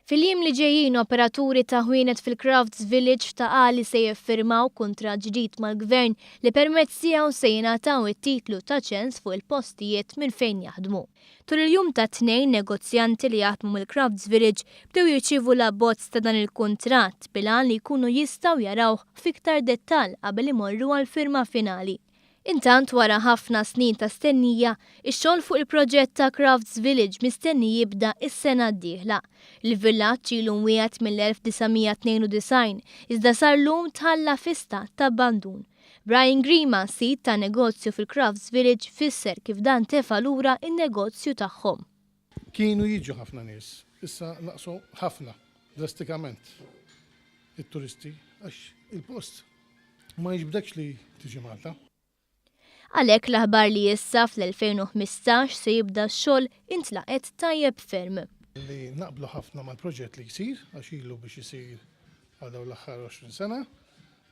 Fil-jiem li ġejjin operaturi ta' ħwienet fil-Crafts Village f'Ta' Qali se jiffirmaw kuntratt ġdid mal-Gvern li permezz tiegħu se jingħataw it-titlu ta' ċens fuq il-postijiet minn fejn jaħdmu. Tul il-jum tat-Tnejn negozjanti li jaħdmu mill-Crafts Village bdew jirċievu l-abbozz ta' dan il-kuntratt bil-għan li jkunu jistgħu jarawh f'iktar dettall qabel imorru għall-firma finali. Intant wara ħafna snin ta' stennija, ix-xogħol fuq il-proġett ta' Crafts Village mistenni jibda s-sena d-dieħla. Il-villaġġ ilu mwiegħed mill-1992, iżda sal-lum tħalla fi stat ta' abbandun. Brian Grima, sid ta' negozju fil-Crafts Village fisser kif dan tefa' lura n-negozju tagħhom. Kienu jiġu ħafna nies, issa naqsu ħafna, drastikament, it-turisti għax il-post Ma jiġbdekx li tiġi Malta. Għalhekk l-aħbar li issa fl-2015 se jibda x-xogħol intlaqgħet tajjeb ferm. Li naqblu ħafna mal-proġett li jsir għax ilu biex isir għal dawn l-aħħar 20 sena.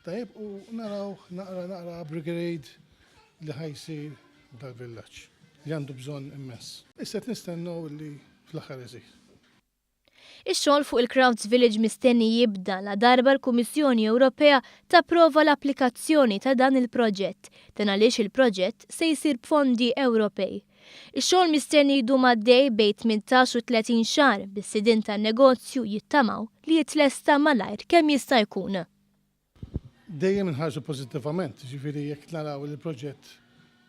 Tajjeb u naraw naqra naqra upgrade li ħa jsir dal-villaġġ li għandu bżonn immens. Issa qed nistennew li fl-aħħar isir. Ix-xogħol fuq il-Crafts Village mistenni jibda ladarba l-Kummissjoni Ewropea tapprova l-applikazzjoni ta' dan il-proġett. Dan għaliex il-proġett se jsir b'fondi Ewropej. Ix-xogħol mistenni jdum għaddej bejn 18 u 30 xahar bis-sidien tan-negozju jittamaw li jitlesta malajr kemm jista' jkun. Dejjem inħarsu pożittivament, jiġifieri jekk naraw li l-proġett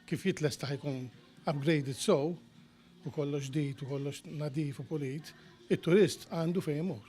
kif jitlesta ħa jkun upgraded sew u kollox ġdid u kollox nadif u pulit, it-turist għandu fejn imur.